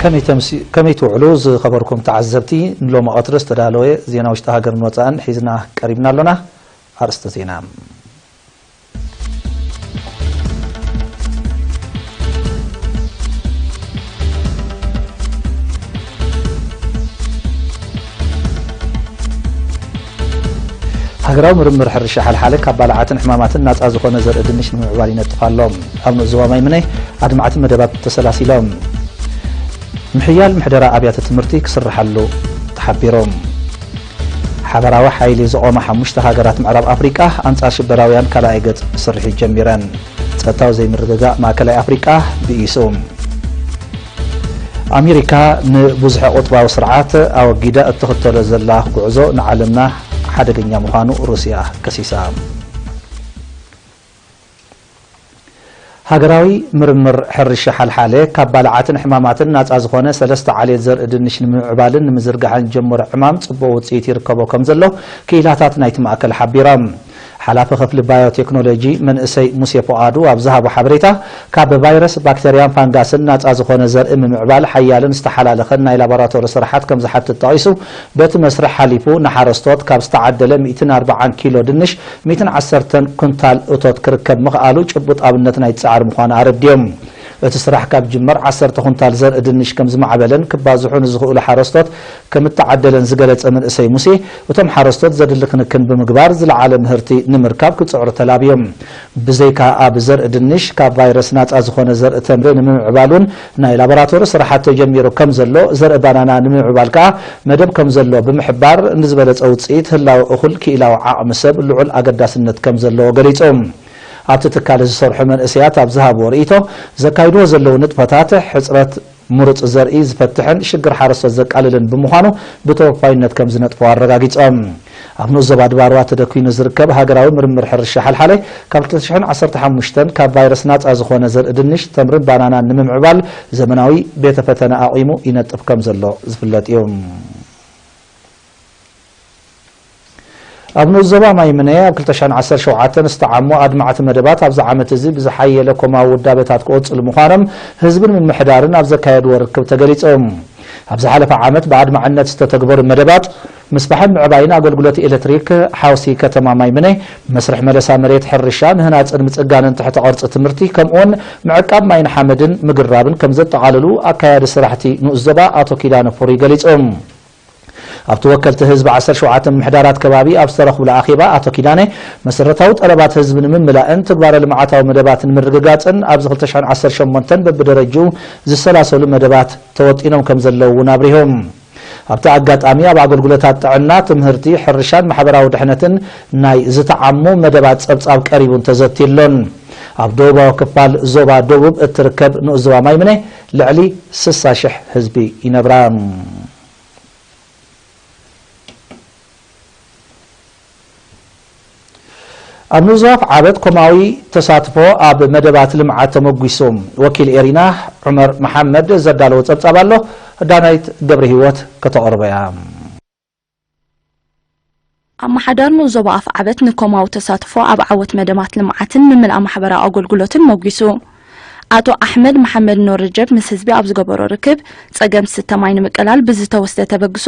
ከመይ ተምሲ-፣ ከመይ ትውዕሉ ዝኸበርኩም ተዓዘብቲ? ንሎሚ ቀትሪ ዝተዳለወ ዜና ውሽጢ ሃገርን ወጻእን ሒዝና ቀሪብና ኣሎና። ኣርእስተ ዜና። ሃገራዊ ምርምር ሕርሻ ሓልሓለ ካብ ባልዓትን ሕማማትን ናጻ ዝኾነ ዘርኢ ድንሽ ንምምዕባል ይነጥፍ ኣሎ። ኣብ ንኡስ ዞባ ማይ ምነ ኣድማዕቲ መደባት ተሰላሲሎም። ምሕያል ምሕደራ ኣብያተ ትምህርቲ ክስርሓሉ ተሓቢሩ። ሓበራዊ ሓይሊ ዝቖማ ሓሙሽተ ሃገራት ምዕራብ ኣፍሪቃ ኣንጻር ሽበራውያን ካልኣይ ገጽ ስርሒት ጀሚረን። ጸጥታዊ ዘይምርግጋእ ማእከላይ ኣፍሪቃ ብኢሱ። ኣሜሪካ ንብዙሐ ቁጥባዊ ስርዓት ኣወጊዳ እትኽተሎ ዘላ ጉዕዞ ንዓለምና ሓደገኛ ምዃኑ ሩስያ ከሲሳ። ሃገራዊ ምርምር ሕርሻ ሓልሓለ ካብ ባልዓትን ሕማማትን ናጻ ዝኾነ ሰለስተ ዓሌት ዘርኢ ድንሽ ንምምዕባልን ንምዝርጋሕን ዝጀመሮ ዕማም ጽቡቕ ውጽኢት ይርከቦ ከም ዘሎ ክኢላታት ናይቲ ማእከል ሓቢሮም። ሓላፊ ክፍሊ ባዮቴክኖሎጂ መንእሰይ ሙሴ ፎኣዱ ኣብ ዝሃቦ ሓበሬታ፣ ካብ ቫይረስ፣ ባክተርያን ፋንጋስን ናጻ ዝኾነ ዘርኢ ምምዕባል ሓያልን ዝተሓላለኸን ናይ ላቦራቶሪ ስራሓት ከም ዝሓትት ጠቒሱ፣ በቲ መስርሕ ሓሊፉ ንሓረስቶት ካብ ዝተዓደለ ሚእትን ኣርባዓን ኪሎ ድንሽ ሚእትን ዓሰርተን ኩንታል እቶት ክርከብ ምኽኣሉ ጭቡጥ ኣብነት ናይቲ ጻዕሪ ምዃኑ ኣረዲኦም። እቲ ስራሕ ካብ ጅመር ዓሰርተ ኩንታል ዘርኢ ድንሽ ከም ዝማዕበለን ክባዝሑ ንዝኽእሉ ሓረስቶት ከም እተዓደለን ዝገለጸ መንእሰይ ሙሴ፣ እቶም ሓረስቶት ዘድሊ ክንክን ብምግባር ዝለዓለ ምህርቲ ንምርካብ ክጽዕሩ ተላብዮም። ብዘይካ ኣብ ዘርኢ ድንሽ ካብ ቫይረስ ናጻ ዝኾነ ዘርኢ ተምሪ ንምምዕባል እውን ናይ ላቦራቶሪ ስራሓት ተጀሚሩ ከም ዘሎ፣ ዘርኢ ባናና ንምምዕባል ከኣ መደብ ከም ዘሎ ብምሕባር፣ ንዝበለጸ ውጽኢት ህላወ እኹል ክኢላዊ ዓቕሚ ሰብ ልዑል ኣገዳስነት ከም ዘለዎ ገሊጹ። ኣብቲ ትካል ዝሰርሑ መንእሰያት ኣብ ዝሃብዎ ርእይቶ፣ ዘካይድዎ ዘለዉ ንጥፈታት ሕጽረት ምሩጽ ዘርኢ ዝፈትሕን ሽግር ሓረስቶት ዘቃልልን ብምዃኑ ብተወፋይነት ከም ዝነጥፍዎ ኣረጋጊጾም። ኣብ ንኡስ ዞባ ድባርዋ ተደኲኑ ዝርከብ ሃገራዊ ምርምር ሕርሻ ሓልሓለ ካብ ክልተ ሽሕን ዓሰርተ ሓሙሽተን ካብ ቫይረስ ናጻ ዝኾነ ዘርኢ ድንሽ፣ ተምርን ባናናን ንምምዕባል ዘመናዊ ቤተ ፈተነ ኣቑሙ ይነጥፍ ከም ዘሎ ዝፍለጥ እዩ። ኣብ ንኡስ ዞባ ማይ ምነ ኣብ ክልተ ሽሕን ዓሰርተ ሸውዓተን ዝተዓሞ ኣድማዕቲ መደባት ኣብዚ ዓመት እዚ ብዝሓየለ ኮማዊ ውዳበታት ክቕጽሉ ምዃኖም ህዝብን ምምሕዳርን ኣብ ዘካየድዎ ርክብ ተገሊጾም። ኣብ ዝሓለፈ ዓመት ብኣድማዕነት ዝተተግበሩ መደባት ምስፋሕን ምዕባይን ኣገልግሎት ኤሌክትሪክ ሓውሲ ከተማ ማይ ምነ፣ መስርሕ መለሳ መሬት ሕርሻ ምህናጽን ምጽጋንን ትሕተ ቅርጺ ትምህርቲ ከምኡውን ምዕቃብ ማይን ሓመድን ምግራብን ከም ዘጠቓልሉ ኣካያዲ ስራሕቲ ንኡስ ዞባ ኣቶ ኪዳነ ፉሪ ገሊጾም። ኣብቲ ወከልቲ ህዝቢ ዓሰርተ ሸውዓተ ምምሕዳራት ከባቢ ኣብ ዝተረኽብሉ ኣኼባ፣ ኣቶ ኪዳነ፣ መሰረታዊ ጠለባት ህዝቢ ንምምላእን ትግባረ ልምዓታዊ መደባት ንምርግጋጽን ኣብዚ ክልተ ሽሕን ዓሰርተ ሸሞንተን በብደረጅኡ ዝሰላሰሉ መደባት ተወጢኖም ከም ዘለዉ እውን ኣብሪሆም። ኣብቲ ኣጋጣሚ ኣብ ኣገልግሎታት ጥዕና፣ ትምህርቲ፣ ሕርሻን ማሕበራዊ ድሕነትን ናይ ዝተዓሙ መደባት ጸብጻብ ቀሪቡን ተዘትዩሎን። ኣብ ደቡባዊ ክፋል ዞባ ደቡብ እትርከብ ንኡስ ዞባ ማይምነ ልዕሊ ስሳ ሽሕ ህዝቢ ይነብራ። ኣብ ንኡስ ዞባ ኣፍዓበት ኮማዊ ተሳትፎ ኣብ መደባት ልምዓት ተመጒሱ። ወኪል ኤሪና ዑመር መሓመድ ዘዳለዎ ጸብጻብ ኣሎ፣ ዳናይት ገብረ ህይወት ከተቕርቦ እያ። ኣመሓዳሪ ንኡስ ዞባ ኣፍዓበት ንኮማዊ ተሳትፎ ኣብ ዓወት መደባት ልምዓትን ምምላእ ማሕበራዊ ኣገልግሎትን መጒሱ። ኣቶ ኣሕመድ መሓመድ ኖርጀብ ምስ ህዝቢ ኣብ ዝገበሮ ርክብ፣ ጸገም ዝስተ ማይ ንምቅላል ብዝተወስደ ተበግሶ፣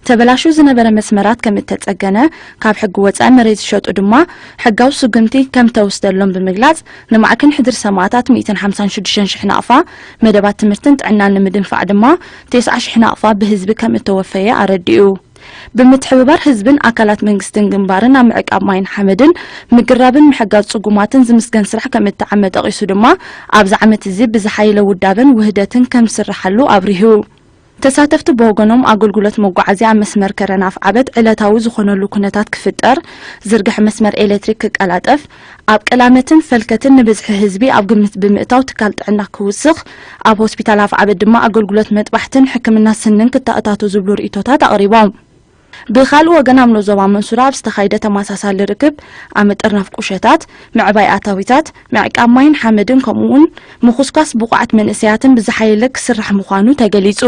ተበላሹ ዝነበረ መስመራት ከም እተጸገነ፣ ካብ ሕጊ ወጻኢ መሬት ዝሸጡ ድማ ሕጋዊ ስጉምቲ ከም ተወስደሎም ብምግላጽ፣ ንማዕከን ሕድሪ ሰማእታት ሚእትን ሓምሳን ሽዱሽተን ሽሕ ናቕፋ፣ መደባት ትምህርትን ጥዕናን ንምድንፋዕ ድማ፣ ተስዓ ሽሕ ናቕፋ ብህዝቢ ከም እተወፈየ ኣረዲኡ። ብምትሕብባር ህዝብን ኣካላት መንግስትን ግንባርን ኣብ ምዕቃብ ማይን ሓመድን፣ ምግራብን ምሕጋዝ ጽጉማትን ዝምስገን ስራሕ ከም እተዓመ ጠቒሱ ድማ፣ ኣብዚ ዓመት እዚ ብዝሓየለ ውዳበን ውህደትን ከም ዝስርሓሉ ኣብሪሁ። ተሳተፍቲ ብወገኖም፣ ኣገልግሎት መጓዓዝያ ኣብ መስመር ከረን ኣፍዓበት ዕለታዊ ዝኾነሉ ኩነታት ክፍጠር፣ ዝርግሐ መስመር ኤሌክትሪክ ክቀላጠፍ፣ ኣብ ቀላመትን ፈልከትን ንብዝሒ ህዝቢ ኣብ ግምት ብምእታው ትካል ጥዕና ክውስኽ፣ ኣብ ሆስፒታል ኣፍዓበት ድማ ኣገልግሎት መጥባሕትን ሕክምና ስንን ክተኣታቶ ዝብሉ ርእይቶታት ኣቕሪቦም። ብኻልእ ወገን፣ ኣብ ንኡስ ዞባ መንሱራ ኣብ ዝተኻየደ ተመሳሳሊ ርክብ፣ ኣብ ምጥርናፍ ቁሸታት፣ ምዕባይ ኣታዊታት፣ ምዕቃብ ማይን ሓመድን ከምኡውን ምኹስኳስ ብቑዓት መንእሰያትን ብዝሓየለ ክስራሕ ምዃኑ ተገሊጹ።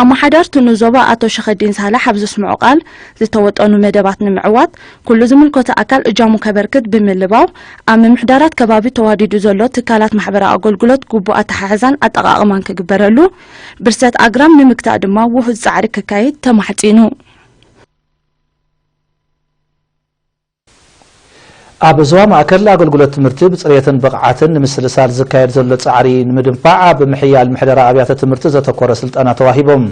ኣመሓደርቲ ንዞባ ኣቶ ሸኸዲን ሳላሕ ኣብ ዘስምዑ ቃል፣ ዝተወጠኑ መደባት ንምዕዋት ኩሉ ዝምልከቶ ኣካል እጃሙ ከበርክት ብምልባው፣ ኣብ ምምሕዳራት ከባቢ ተዋዲዱ ዘሎ ትካላት ማሕበራዊ ኣገልግሎት ግቡእ ኣተሓሕዛን ኣጠቓቕማን ክግበረሉ፣ ብርሰት ኣግራም ንምግታእ ድማ ውሑድ ጻዕሪ ክካየድ ተማሕጺኑ። ኣብ ዞባ ማእከል ኣገልግሎት ትምህርቲ ብጽሬትን ብቕዓትን ንምስልሳል ዝካየድ ዘሎ ጻዕሪ ንምድንፋዕ፣ ኣብ ምሕያል ምሕደራ ኣብያተ ትምህርቲ ዘተኮረ ስልጠና ተዋሂቦም።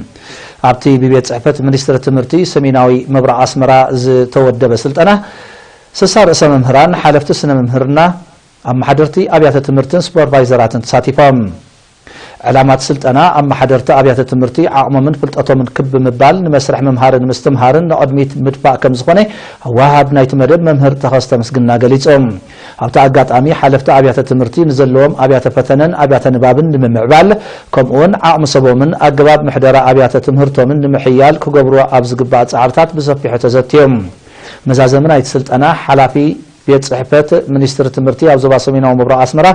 ኣብቲ ብቤት ጽሕፈት ሚኒስትሪ ትምህርቲ ሰሜናዊ ምብራቕ ኣስመራ ዝተወደበ ስልጠና፣ ስሳ ርእሰ መምህራን፣ ሓለፍቲ ስነ መምህርና፣ ኣመሓደርቲ ኣብያተ ትምህርትን ሱፐርቫይዘራትን ተሳቲፎም። ዕላማት ስልጠና፣ ኣመሓደርቲ ኣብያተ ትምህርቲ ዓቕሞምን ፍልጠቶምን ክብ ብምባል፣ ንመስርሕ ምምሃርን ምስትምሃርን ንቕድሚት ምድፋእ ከም ዝኾነ፣ ኣወሃሃዲ ናይቲ መደብ መምህር ተኸስተ ምስግና ገሊጹ። ኣብቲ ኣጋጣሚ፣ ሓለፍቲ ኣብያተ ትምህርቲ ንዘለዎም ኣብያተ ፈተነን ኣብያተ ንባብን ንምምዕባል፣ ከምኡውን ዓቕሚ ሰቦምን ኣገባብ ምሕደራ ኣብያተ ትምህርቶምን ንምሕያል ክገብርዎ ኣብ ዝግባእ ጻዕርታት ብሰፊሑ ተዘትዮም። መዛዘሚ ናይቲ ስልጠና፣ ሓላፊ ቤት ጽሕፈት ሚኒስትሪ ትምህርቲ ኣብ ዞባ ሰሜናዊ ምብራቕ ኣስመራ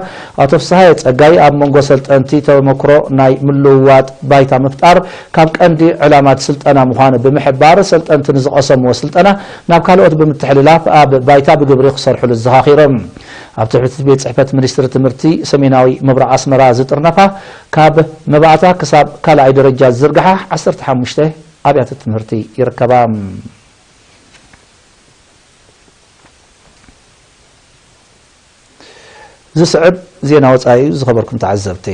ኣቶ ፍስሃየ ጸጋይ፣ ኣብ መንጎ ሰልጠንቲ ተመክሮ ናይ ምልውዋጥ ባይታ ምፍጣር ካብ ቀንዲ ዕላማት ስልጠና ምዃኑ ብምሕባር፣ ሰልጠንቲ ንዝቐሰምዎ ስልጠና ናብ ካልኦት ብምትሕልላፍ ኣብ ባይታ ብግብሪ ክሰርሕሉ ኣዘኻኺሮም። ኣብ ትሕቲ ቤት ጽሕፈት ሚኒስትሪ ትምህርቲ ሰሜናዊ ምብራቕ ኣስመራ ዝጥርነፋ፣ ካብ መባእታ ክሳብ ካልኣይ ደረጃ ዝዝርግሓ ዓሰርተ ሓሙሽተ ኣብያተ ትምህርቲ ይርከባ። ዝስዕብ ዜና ወጻኢ እዩ። ዝኸበርኩም ተዓዘብቲ፣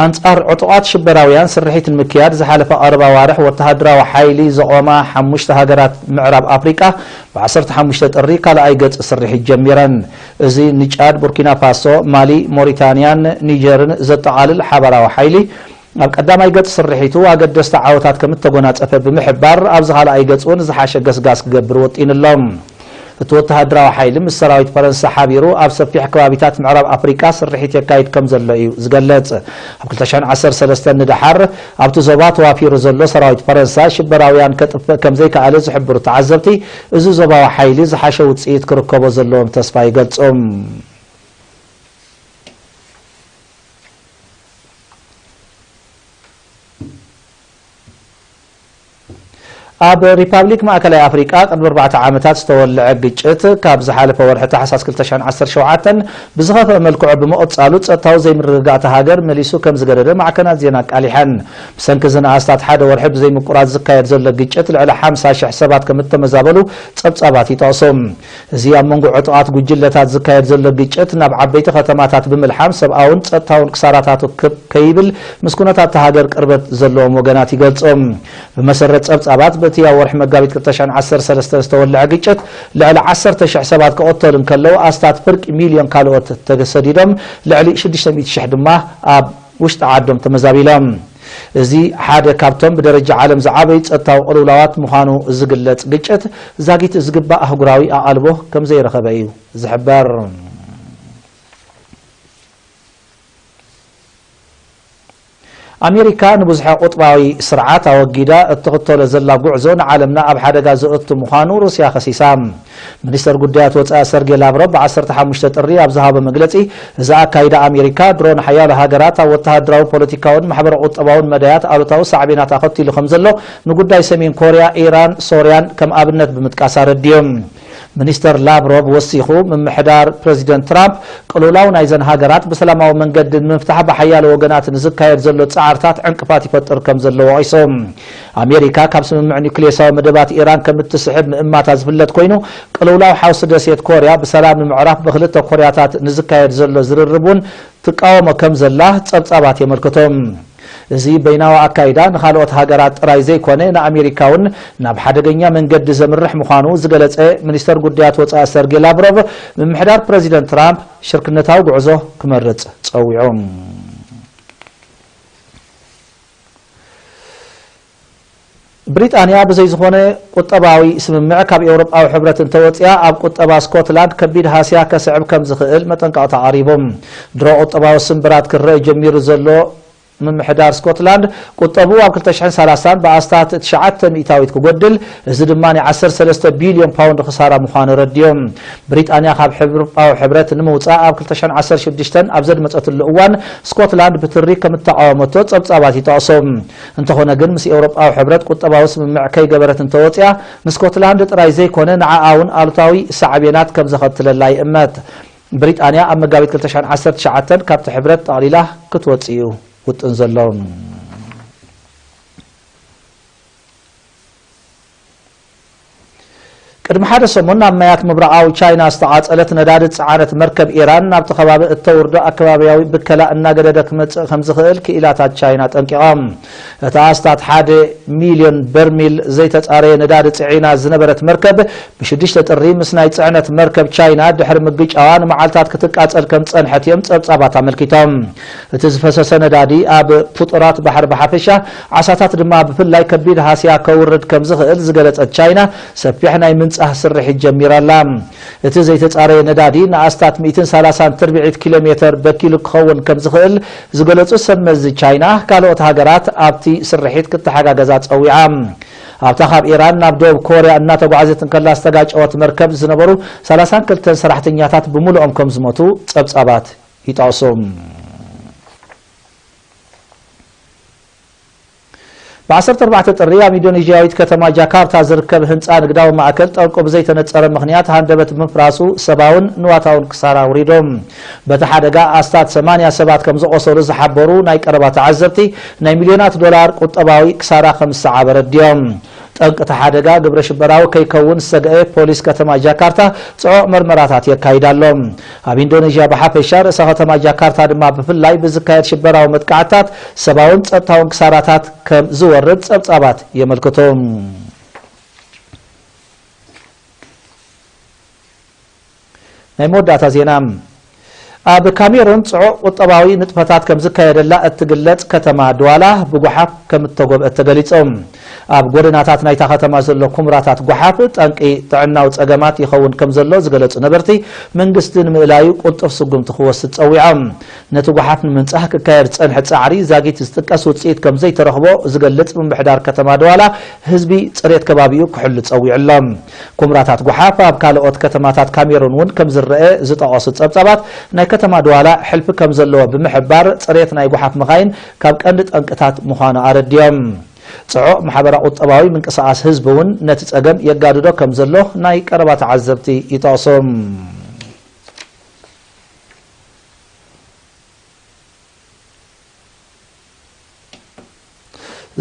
ኣንጻር ዕጡቓት ሽበራውያን ስርሒት ንምክያድ ዝሓለፈ ቀረባ ኣዋርሕ ወተሃደራዊ ሓይሊ ዘቖማ ሓሙሽተ ሃገራት ምዕራብ ኣፍሪቃ፣ ብ ዓሰርተ ሓሙሽተ ጥሪ ካልኣይ ገጽ ስርሒት ጀሚረን። እዚ ንጫድ፣ ቡርኪና ፋሶ፣ ማሊ፣ ሞሪታንያን ኒጀርን ዘጠቓልል ሓባራዊ ሓይሊ፣ ኣብ ቀዳማይ ገጽ ስርሒቱ ኣገደስቲ ዓወታት ከም እተጎናጸፈ ብምሕባር፣ ኣብዚ ካልኣይ ገጽ እውን ዝሓሸ ገስጋስ ክገብር ወጢኑ ኣሎ። እቲ ወተሃደራዊ ሓይሊ ምስ ሰራዊት ፈረንሳ ሓቢሩ ኣብ ሰፊሕ ከባቢታት ምዕራብ ኣፍሪቃ ስርሒት የካይድ ከም ዘሎ እዩ ዝገልጽ። ኣብ ክልተ ሽሕን ዓሰርተ ሰለስተን ንደሓር ኣብቲ ዞባ ተዋፊሩ ዘሎ ሰራዊት ፈረንሳ ሽበራውያን ከጥፍእ ከም ዘይከኣለ ዝሕብሩ ተዓዘብቲ፣ እዚ ዞባዊ ሓይሊ ዝሓሸ ውጽኢት ክርከቦ ዘለዎም ተስፋ ይገልጹ። ኣብ ሪፓብሊክ ማእከላይ ኣፍሪቃ ቅድሚ ኣርባዕተ ዓመታት ዝተወልዐ ግጭት፣ ካብ ዝሓለፈ ወርሒ ታሕሳስ ክልተ ሽሕን ዓሰርተ ሸውዓተን ብዝኸፍአ መልክዑ ብምቕጻሉ፣ ጸጥታዊ ዘይምርግጋእ እታ ሃገር መሊሱ ከም ዝገደደ ማዕከናት ዜና ኣቃሊሐን። ብሰንኪ እዚ ንኣስታት ሓደ ወርሒ ብዘይምቁራጽ ዝካየድ ዘሎ ግጭት፣ ልዕሊ ሓምሳ ሽሕ ሰባት ከም እተመዛበሉ ጸብጻባት ይጠቕሱ። እዚ ኣብ መንጎ ዕጡቓት ጉጅለታት ዝካየድ ዘሎ ግጭት፣ ናብ ዓበይቲ ከተማታት ብምልሓም፣ ሰብኣውን ጸጥታውን ክሳራታቱ ክብ ከይብል ምስ ኩነታት እታ ሃገር ቅርበት ዘለዎም ወገናት ይገልጹ። ብመሰረት ጸብጻባት፣ በቲ ኣብ ወርሒ መጋቢት ክልተ ሽሕን ዓሰርተ ሰለስተን ዝተወልዐ ግጭት፣ ልዕሊ ዓሰርተ ሽሕ ሰባት ክቕተሉ እንከለዉ፣ ኣስታት ፍርቂ ሚልዮን ካልኦት ተሰዲዶም፣ ልዕሊ ሽዱሽተ ሚእቲ ሽሕ ድማ ኣብ ውሽጢ ዓዶም ተመዛቢሎም። እዚ ሓደ ካብቶም ብደረጃ ዓለም ዝዓበዩ ጸጥታዊ ቅልውላዋት ምዃኑ ዝግለጽ ግጭት፣ ዛጊት ዝግባእ ኣህጉራዊ ኣቓልቦ ከም ዘይረኸበ እዩ ዝሕበር። ኣሜሪካ ንብዝሐ ቁጥባዊ ስርዓት ኣወጊዳ እትኽተሎ ዘላ ጉዕዞ ንዓለምና ኣብ ሓደጋ ዘእቱ ምዃኑ ሩስያ ከሲሳ። ሚኒስተር ጉዳያት ወጻኢ ሰርጌ ላቭሮቭ ብ ዓሰርተ ሓሙሽተ ጥሪ ኣብ ዝሃቦ መግለጺ፣ እዚ ኣካይዳ ኣሜሪካ ድሮ ንሓያሎ ሃገራት ኣብ ወተሃደራዊ፣ ፖለቲካውን ማሕበረ ቁጠባውን መዳያት ኣሉታዊ ሳዕቤናት ኣኸቲሉ ከም ዘሎ፣ ንጉዳይ ሰሜን ኮርያ፣ ኢራን፣ ሶርያን ከም ኣብነት ብምጥቃስ ኣረዲኡ። ሚኒስተር ላቭሮቭ ወሲኹ፣ ምምሕዳር ፕረዚደንት ትራምፕ ቅልውላው ናይዘን ሃገራት ብሰላማዊ መንገዲ ንምፍታሕ ብሓያሎ ወገናት ንዝካየድ ዘሎ ጻዕርታት ዕንቅፋት ይፈጥር ከም ዘሎ ወቒሱ። ኣሜሪካ ካብ ስምምዕ ኒውክሌሳዊ መደባት ኢራን ከም እትስሕብ ምእማታ ዝፍለጥ ኮይኑ፣ ቅልውላው ሓውሲ ደሴት ኮርያ ብሰላም ንምዕራፍ ብክልተ ኮርያታት ንዝካየድ ዘሎ ዝርርብ እውን ትቃወሞ ከም ዘላ ጸብጻባት የመልክቱ። እዚ በይናዊ ኣካይዳ ንኻልኦት ሃገራት ጥራይ ዘይኮነ፣ ንኣሜሪካ እውን ናብ ሓደገኛ መንገዲ ዘምርሕ ምዃኑ ዝገለጸ ሚኒስተር ጉዳያት ወጻኢ ሰርጌ ላቭሮቭ፣ ምምሕዳር ፕረዚደንት ትራምፕ ሽርክነታዊ ጉዕዞ ክመርጽ ጸዊዑ። ብሪጣንያ ብዘይ ዝኾነ ቁጠባዊ ስምምዕ ካብ ኤውሮጳዊ ሕብረት እንተወጺኣ፣ ኣብ ቁጠባ ስኮትላንድ ከቢድ ሃስያ ከስዕብ ከም ዝኽእል መጠንቀቕታ ቀሪቡ። ድሮ ቁጠባዊ ስምብራት ክረአ ጀሚሩ ዘሎ ምምሕዳር ስኮትላንድ ቁጠብኡ ኣብ ክልተ ሽሕን ሰላሳን ብኣስታት ትሽዓተ ሚእታዊት ክጎድል፣ እዚ ድማ ናይ ዓሰርተ ሰለስተ ቢልዮን ፓውንድ ክሳራ ምዃኑ ረድዮም። ብሪጣንያ ካብ ኤውሮጳዊ ሕብረት ንምውጻእ ኣብ ክልተ ሽሕን ዓሰርተ ሽዱሽተን ኣብ ዘድመጸትሉ እዋን፣ ስኮትላንድ ብትሪ ከም እተቓወመቶ ጸብጻባት ይጠቕሶ። እንተኾነ ግን፣ ምስ ኤውሮጳዊ ሕብረት ቁጠባዊ ስምምዕ ከይገበረት እንተወጽያ፣ ንስኮትላንድ ጥራይ ዘይኮነ፣ ንዓኣ እውን ኣሉታዊ ሳዕቤናት ከም ዘኸትለላ ይእመት። ብሪጣንያ ኣብ መጋቢት ክልተ ሽሕን ዓሰርተ ትሽዓተን ካብቲ ሕብረት ጠቕሊላ ክትወጽእ እዩ ውጥን ዘሎ። ቅድሚ ሓደ ሰሙን ናብ ማያት ምብራቓዊ ቻይና ዝተቓጸለት ነዳዲ ዝጸዓነት መርከብ ኢራን ናብቲ ከባቢ እተውርዶ ኣከባብያዊ ብከላ እናገደደ ክመጽእ ከም ዝኽእል ክኢላታት ቻይና ጠንቂቖም። እቲ ኣስታት ሓደ ሚልዮን በርሚል ዘይተጻረየ ነዳዲ ጽዒና ዝነበረት መርከብ፣ ብሽዱሽተ ጥሪ ምስ ናይ ጽዕነት መርከብ ቻይና ድሕሪ ምግጫዋ ንመዓልታት ክትቃጸል ከም ዝጸንሐት እዮም ጸብጻባት ኣመልኪቶም። እቲ ዝፈሰሰ ነዳዲ ኣብ ፍጡራት ባሕሪ ብሓፈሻ፣ ዓሳታት ድማ ብፍላይ ከቢድ ሃስያ ከውርድ ከም ዝኽእል ዝገለጸት ቻይና፣ ሰፊሕ ናይ ምንጻህ ስርሒት ጀሚራ ኣላ። እቲ ዘይተጻረየ ነዳዲ ንኣስታት ሚእትን ሰላሳን ትርብዒት ኪሎ ሜተር በኪሉ ክኸውን ከም ዝኽእል ዝገለጹ ሰብ መዚ ቻይና፣ ካልኦት ሃገራት ኣብቲ ስርሒት ክተሓጋገዛ ጸዊዓ። ኣብታ ካብ ኢራን ናብ ደቡብ ኮርያ እናተጓዓዘት እንከላ ዝተጋጨወት መርከብ ዝነበሩ ሰላሳን ክልተን ሰራሕተኛታት ብምሉኦም ከም ዝሞቱ ጸብጻባት ይጠቕሱ። ብ ዓሰርተ ኣርባዕተ ጥሪ ኣብ ኢንዶኔዥያዊት ከተማ ጃካርታ ዝርከብ ህንጻ ንግዳዊ ማእከል ጠንቁ ብዘይተነጸረ ምኽንያት ሃንደበት ምፍራሱ ሰብኣውን ንዋታውን ክሳራ ኣውሪዱ። በቲ ሓደጋ ኣስታት ሰማንያ ሰባት ከም ዝቖሰሉ ዝሓበሩ ናይ ቀረባ ተዓዘብቲ፣ ናይ ሚልዮናት ዶላር ቁጠባዊ ክሳራ ከም ዝሰዓበ ኣረዲኦም። ጠንቂ እቲ ሓደጋ ግብረ ሽበራዊ ከይከውን ዝሰግአ ፖሊስ ከተማ ጃካርታ ጽዑቕ መርመራታት የካይድ ኣሎ። ኣብ ኢንዶኔዥያ ብሓፈሻ፣ ርእሰ ከተማ ጃካርታ ድማ ብፍላይ ብዝካየድ ሽበራዊ መጥቃዕትታት ሰብኣውን ጸጥታውን ክሳራታት ከም ዝወርድ ጸብጻባት የመልክቱ። ናይ መወዳእታ ዜና። ኣብ ካሜሩን ጽዑቕ ቁጠባዊ ንጥፈታት ከም ዝካየደላ እትግለጽ ከተማ ድዋላ ብጓሓፍ ከም እተጎብአት ተገሊጹ። ኣብ ጎደናታት ናይታ ከተማ ዘሎ ኩምራታት ጓሓፍ ጠንቂ ጥዕናዊ ጸገማት ይኸውን ከም ዘሎ ዝገለጹ ነበርቲ፣ መንግስቲ ንምእላዩ ቁልጡፍ ስጉምቲ ክወስድ ጸዊዖም። ነቲ ጓሓፍ ንምንጻህ ክካየድ ዝጸንሐ ጻዕሪ ዛጊት ዝጥቀስ ውጽኢት ከም ዘይተረኽቦ ዝገልጽ ምምሕዳር ከተማ ድዋላ፣ ህዝቢ ጽሬት ከባቢኡ ክሕሉ ጸዊዑ ኣሎ። ኩምራታት ጓሓፍ ኣብ ካልኦት ከተማታት ካሜሩን እውን ከም ዝረአ ዝጠቐሱ ጸብጻባት፣ ናይ ከተማ ድዋላ ሕልፊ ከም ዘለዎ ብምሕባር፣ ጽሬት ናይ ጓሓፍ መኻይን ካብ ቀንዲ ጠንቅታት ምዃኑ ኣረዲኦም። ጽዑቕ ማሕበረ-ቁጠባዊ ምንቅስቓስ ህዝቢ እውን ነቲ ጸገም የጋድዶ ከም ዘሎ ናይ ቀረባ ተዓዘብቲ ይጠቕሱ።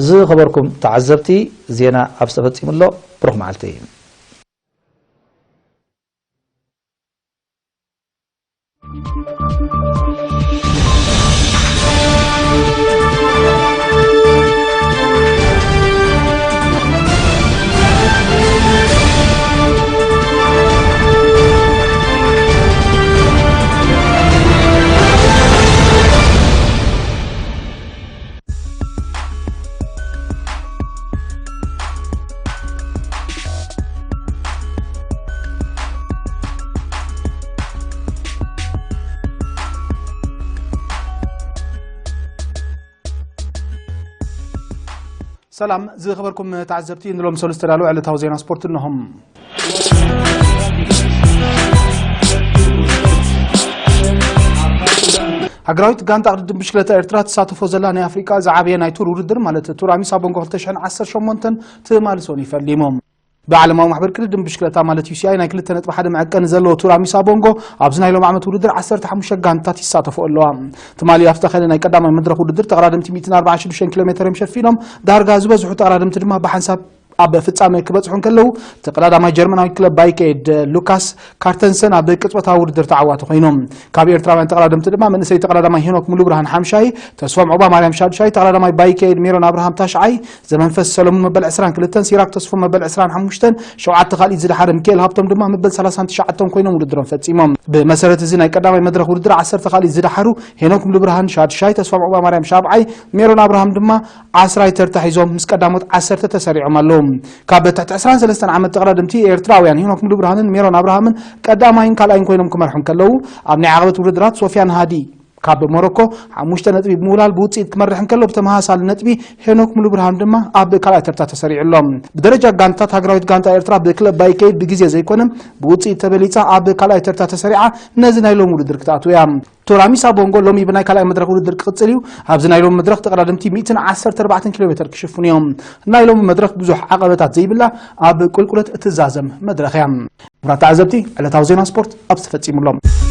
ዝኸበርኩም ተዓዘብቲ፣ ዜና ኣብ ዝተፈጺሙ ኣሎ። ብሩኽ መዓልቲ። ሰላም ዝኸበርኩም ተዓዘብቲ፣ ንሎም ሰሉስ ዝተዳለዉ ዕለታዊ ዜና ስፖርት እነሆም። ሃገራዊት ጋንታ ቅድድም ብሽክለታ ኤርትራ ትሳተፎ ዘላ ናይ ኣፍሪቃ ዝዓበየ ናይ ቱር ውድድር፣ ማለት ቱር ኣሚሳ ቦንጎ ክልተ ሽሕን ዓሰርተ ሸሞንተን ትማሊ ሰኑይ ፈሊሙ። ብዓለማዊ ማሕበር ቅድድም ብሽክለታ፣ ማለት ዩ ሲ ኣይ፣ ናይ ክልተ ነጥቢ ሓደ መዐቀኒ ዘለዎ ቱር ኣሚሳ ቦንጎ ኣብዚ ናይ ሎም ዓመት ውድድር ዓሰርተ ሓሙሽተ ጋንታት ይሳተፎ ኣለዋ። ትማሊ ኣብ ዝተኻየደ ናይ ቀዳማይ መድረኽ ውድድር ተቐዳደምቲ ሚእትን ኣርባዓን ሽዱሽተን ኪሎ ሜተር እዮም ሸፊኖም። ዳርጋ ዝበዝሑ ተቐዳደምቲ ድማ ብሓንሳብ ኣብ ፍጻመ ክበጽሑ እንከለዉ፣ ተቐዳዳማይ ጀርመናዊ ክለብ ባይክ ኤድ ሉካስ ካርተንሰን ኣብ ቅጽበታዊ ውድድር ተዓዋቲ ኮይኑ። ካብ ኤርትራውያን ተቐዳደምቲ ድማ መንእሰይ ተቐዳዳማይ ሄኖክ ሙሉብርሃን ሓምሻይ፣ ተስፎም ዑባ ማርያም ሻድሻይ፣ ተቐዳዳማይ ባይክ ኤድ ሜሮን ኣብርሃም ታሽዓይ፣ ዘመንፈስ ሰለሙን መበል ዕስራን ክልተን፣ ሲራክ ተስፎም መበል ዕስራን ሓሙሽተን፣ ሸውዓተ ካልኢት ዝደሓረ ሚካኤል ሃብቶም ድማ መበል ሰላሳን ትሽዓተን ኮይኖም ውድድሮም ፈጺሞም። ብመሰረት እዚ ናይ ቀዳማይ መድረኽ ውድድር ዓሰርተ ካልኢት ዝደሓሩ ሄኖክ ሙሉብርሃን ሻድሻይ፣ ተስፎም ዑባ ማርያም ሻብዓይ፣ ሜሮን ኣብርሃም ድማ ዓስራይ ተርታ ሒዞም ምስ ቀዳሞት ዓሰርተ ተሰሪዖም ኣለዉ። ካብ ትሕቲ ዕስራን ሰለስተን ዓመት ተቐዳደምቲ ኤርትራውያን ሄኖክ ሙሉብርሃንን ሜሮን ኣብርሃምን ቀዳማይን ካልኣይን ኮይኖም ክመርሑ እንከለዉ፣ ኣብ ናይ ዓቐበት ውድድራት ሶፍያን ሃዲ ካብ ሞሮኮ ሓሙሽተ ነጥቢ ብምውላል ብውፅኢት ክመርሕ እንከሎ፣ ብተመሳሳሊ ነጥቢ ሄኖክ ሙሉ ብርሃን ድማ ኣብ ካልኣይ ተርታ ተሰሪዑ ኣሎ። ብደረጃ ጋንታት፣ ሃገራዊት ጋንታ ኤርትራ ብክለብ ባይከይ ብግዜ ዘይኮነ ብውፅኢት ተበሊፃ ኣብ ካልኣይ ተርታ ተሰሪዓ ነዚ ናይ ሎሚ ውድድር ክትኣትው እያ። ቶራሚሳ ቦንጎ ሎሚ ብናይ ካልኣይ መድረኽ ውድድር ክቕፅል እዩ። ኣብዚ ናይ ሎሚ መድረኽ ተቐዳደምቲ ሚእትን ዓሰርተ ኣርባዕተን ኪሎ ሜተር ክሽፍኑ እዮም። ናይ ሎሚ መድረኽ ብዙሕ ዓቐበታት ዘይብላ ኣብ ቁልቁለት እትዛዘም መድረኽ እያ። ክቡራት ተዓዘብቲ፣ ዕለታዊ ዜና ስፖርት ኣብዚ ተፈጺሙ ኣሎ።